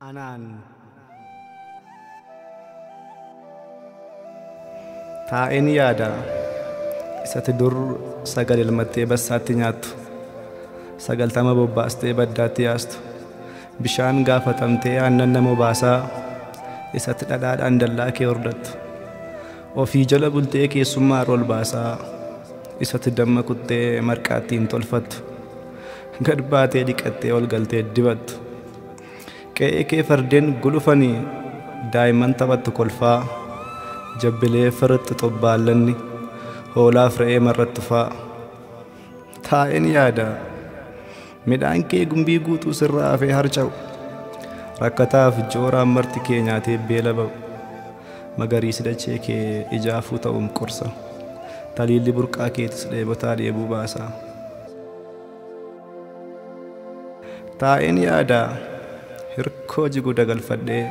Anaan taa'een yaada isatti dur sagal ilmattee bassaatti nyaattu, 90 bobbaastee baddaatti yaastu, bishaan gaafatamtee aannan nama baasaa isatti dhadhaadhaan dallaa kee hordattu, ofii jala bultee keessummaa ol baasaa isatti damma kuttee marqaattiin tolfattu, gad baatee dhiqattee ol galtee dibattu, qe'ee kee fardeen gulufanii daa'imman taphattu kolfaa, jabbilee firixxi xobbaallanni hoolaaf re'ee marrattu fa'a. Taa'een yaada midhaan kee gumbii guutuu sirraa hafee harca'u, rakkataaf jooraan marti kee nyaatee beela ba'u, magariisi dachee kee ijaafuu ta'uun qorsa, taliilli burqaa keetis dheebotaa dheebuu baasa. Taa'een yaada hirkoo jigu dagalfadhee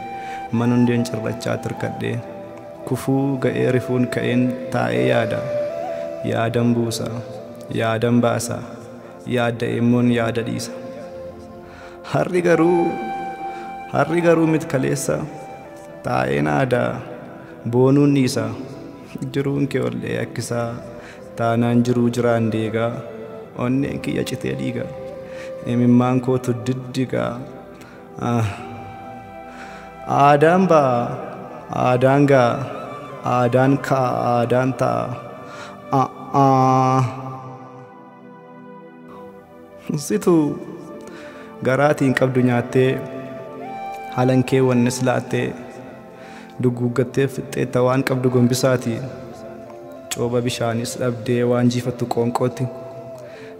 mana hundeen cirrachaa tirkadhee kufuu ga'ee rifuun ka'een taa'ee yaada, yaadan buusa, yaadan baasa, yaadda immoon yaada dhiisa. Harri garuu mit kaleessa taa'een aadaa boonuun dhiisa, jiruun kee ollee akkisaa taanaan jiruu jiraan deegaa, onneen kiyya citee dhiiga, imimmaan kootu diddigaa. Aadaan ba'a, aadaan ga'a, aadaan ka'a, aadaan ta'a. Situ garaatiin qabdu nyaattee halankee wannis laattee duguuggattee fixxeetta waan qabdu gombisaati, cooba bishaanis dhabdee waan jiifattu qoonqootti,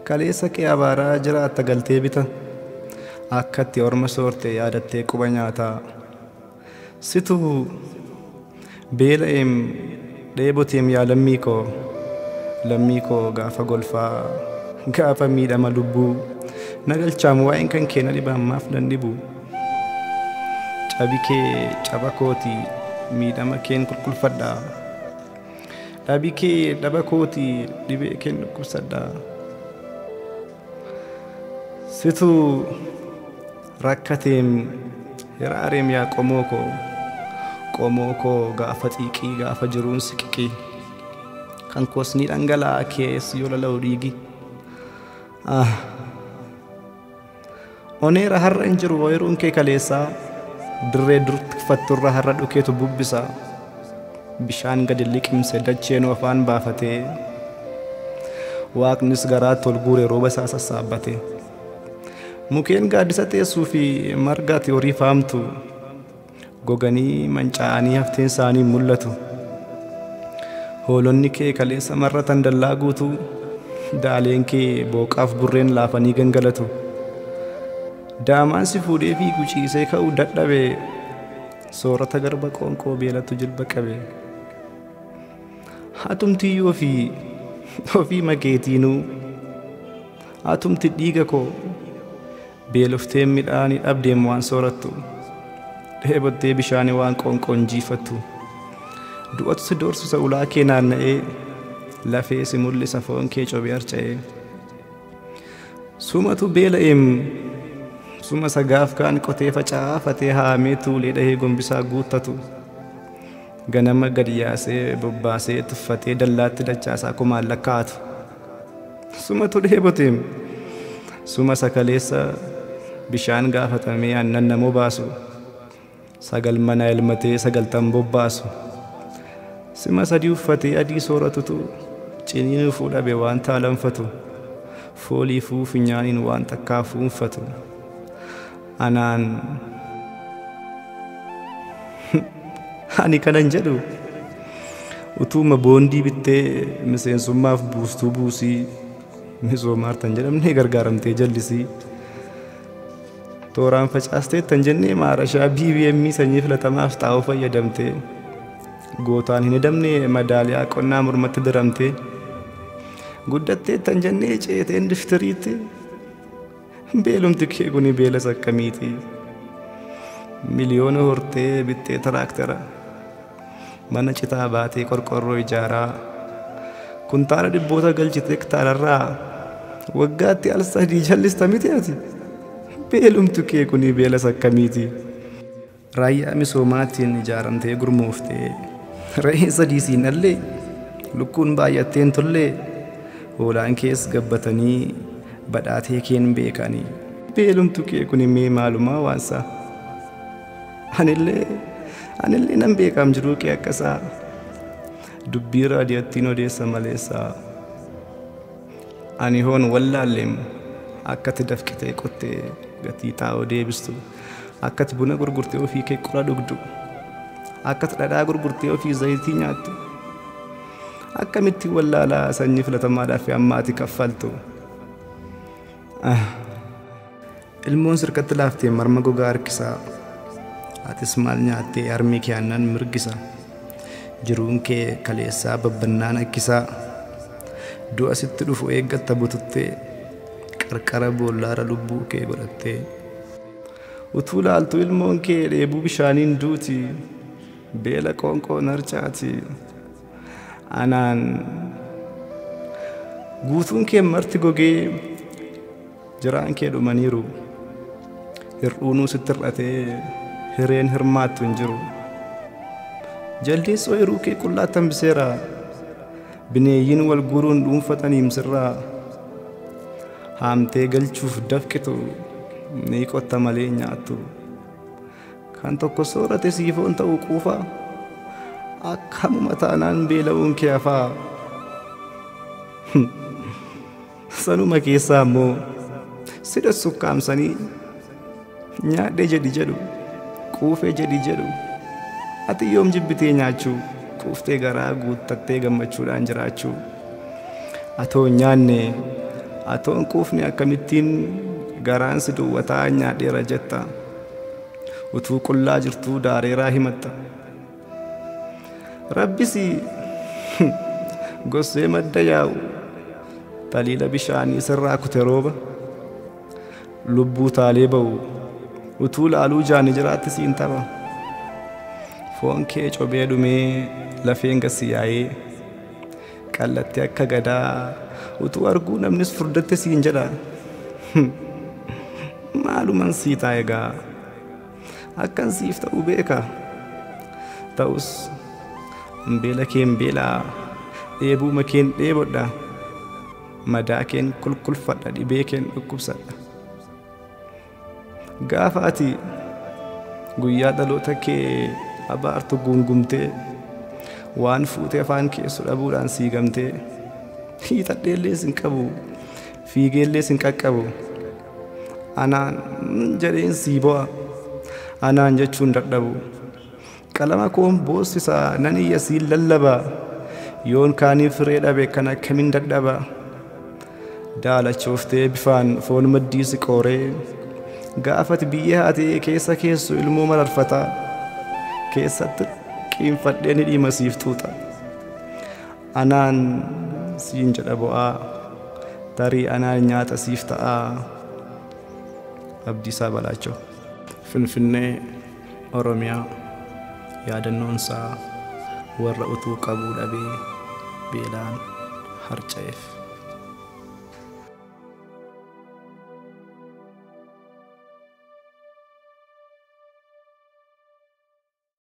kaleessa kee abaaraa jiraatta galtee bita, akkatti orma soorte yaadattee quba nyaataa. Situ beela'eem dheeboteem yaa lammii koo, lammii koo gaafa golfaa gaafa miidhama lubbuu na galchaam waa'een kan kee na dhiba ammaaf nan dhibu. Cabi kee caba kooti miidhama keen qulqulfadhaa, dhabi kee dhaba kooti dhibee keen dhukkubsadhaa. Situ rakkateem hiraareem yaa qomoo koo, qomoo koo gaafa xiiqii gaafa jiruun siqiqii, kan koos ni dhangala'aa kees yoo lala'u dhiigi. Oneera har'a hin jiru ooyiruun kee kaleessaa, dirree dur tikfatturra har'a dhukeetu bubbisa, bishaan gadi liqimse dacheenuu afaan baafatee, waaqnis garaatti ol guure rooba isaa sassaabbatee. Mukeen gaaddisa teessuu fi marga ati horii faamtu goganii manca'anii hafteen isaanii mul'atu. Hoolonni kee kaleessa marratan dallaa guutuu, daaleen kee booqaaf burreen laafanii gangalatu. Daamaan si fuudhee fiigu ciisee ka'uu dadhabe, soorata garba qoonqoo beelatu jilba qabe. Hatumtiyyuu ofii makeetiinuu, hatumti dhiiga koo beeloftee midhaanii dhabdeem waan soorattu, dheebottee bishaanii waan qoonqoon jiifattu. Du'atu si doorsisa ulaa kee naanna'ee, lafee si mul'isa foon kee cobee harca'ee. Sumatu beela'eem suma sagaaf kaan qotee facaafatee haamee tuulee dhahee gombisaa guuttatu, ganama gad yaasee bobbaasee tuffatee dallaatti dachaasaa kumaan lakkaa'atu. Sumatu dheeboteem suma sakaleessa bishaan gaafatamee aannan namoo baasu, 9 mana elmatee 90 bobbaasu. Sima 3 uffatee adii sooratutu ciniinuu fuudhabe waan taalanfatu, fooliifuu funyaaniin waan takkaa fuunfatu. Anaan ani kanan jedhu utuuma boondii bittee miseensummaaf buustuu buusii misoomaartan jedhamnee gargaaramtee jallisii, tooraan facaasteettan jennee maarashaa BBM sanyii filatamaaf xaa'oo fayyadamtee, gootaan hin hidhamne madaaliyaa qonnaa mormatti diramtee, guddatteettan jennee ceeteen diftiriitti, beelumti kee kuni beelas akkamiiti? Miliyoona hortee bittee tiraaktera, mana citaa baatee qorqorroo ijaaraa, kuntaala dhibboota galchitee hektaararraa waggaatti al 3 jallista miti ati? Beelumti kee kuni beelas akkamiiti? Raayyaa misoomaatiin ijaaramtee gurmooftee re'een sadii siin dhallee lukkuun baay'atteen tollee hoolaan kees gabbatanii badhaatee keen beekanii. Beelumtu kee kun mee maalumaa waansaa? Anillee nan beekaam jiruu kee akkasaa. Dubbii raadiyoottiin odeessa maleessaa. Ani hoon wallaalleem akkati dafqitee qottee gatii xaa'oo deebistu, akkati buna gurgurtee ofii kee qura dhugdu, akkati dhadhaa gurgurtee ofii zayitii nyaattu, akkamitti wallaalaa sanyii filatamaadhaaf amma ati kaffaltu. Ilmoon sirkatti laaftee marma gogaa harkisaa, atis maal nyaattee harmi kee aannan mirgisa. Jiruun kee kaleessaa babbannaan akkisaa, du'a sitti dhufu eeggatta bututtee qarqara boollaara lubbuu kee godhattee. Utuu laaltu ilmoon kee dheebuu bishaaniin duuti, beela qoonqoon harcaati. Anaan guutuun kee marti gogee jiraan kee dhumaniiru. Hir'uunuu sitti hir'atee hireen hirmaattu hin jiru. Jaldeessi ooyiruu kee qullaatti hambiseera. Bineeyyiin wal guuruun dhuunfataniim sirraa. Haamtee galchuuf dafqitu ni qotta malee nyaattu. Kan tokko soorate siifoon ta'uu quufa. Akkamuma taanaan beela'uun kee hafaa. Sanuma keessaa immoo sidha sukkaamsanii nyaadhee jedhi jedhu, quufee jedhi jedhu. Ati yoom jibbitee nyaachuu, quuftee garaa guuttattee gammachuudhaan jiraachuu. Atoo hin nyaanne, atoo hin quufne akkamittiin garaan si duwwataa nyaadheera jetta. Utuu qullaa jirtuu daareeraa himatta. Rabbis gossee madda yaa'u taliila bishaanii sirraa kute rooba. Lubbuu taalee ba'u utuu laaluu jaani jiraatti siin tapha. Foon kee cobee dhumee lafeen gasi yaa'ee qallattee akka gadaa utuu arguu namnis furdatte siin jedha. Maaluman sii ta'a egaa, akkan siif ta'u beeka. Ta'us beela keen beelaa, dheebuuma keen dheebodha, madaa keen kulkulfadha, dhibee keen dhukkubsadha. Gaafa ati guyyaa dhaloota kee abaartu guungumtee waan fuutee afaan keessu dhabuudhaan siigamtee hiixadheellee sin qabu, fiigeellee sin qaqqabu. Anaan jedheen sii bo'a, anaan jechuun dadhabu. Qalama koon boossisaa nan iyya siin lallaba, yoon kaaniif firee dhabe kan akkamiin dadhaba. Daalachooftee bifaan foon maddii si qooree gaafati biyya haatee keessa keessu ilmoo mararfataa keessatti qiinfadhee ni dhiima siif tuuta. Anaan siin jedha bo'aa, tarii anaan nyaata siif ta'aa. Abdiisaa Balaachoo. Finfinnee, Oromiyaa. Yaadannoonsaa warra utuu qabuu dhabee beelaan harca'eef.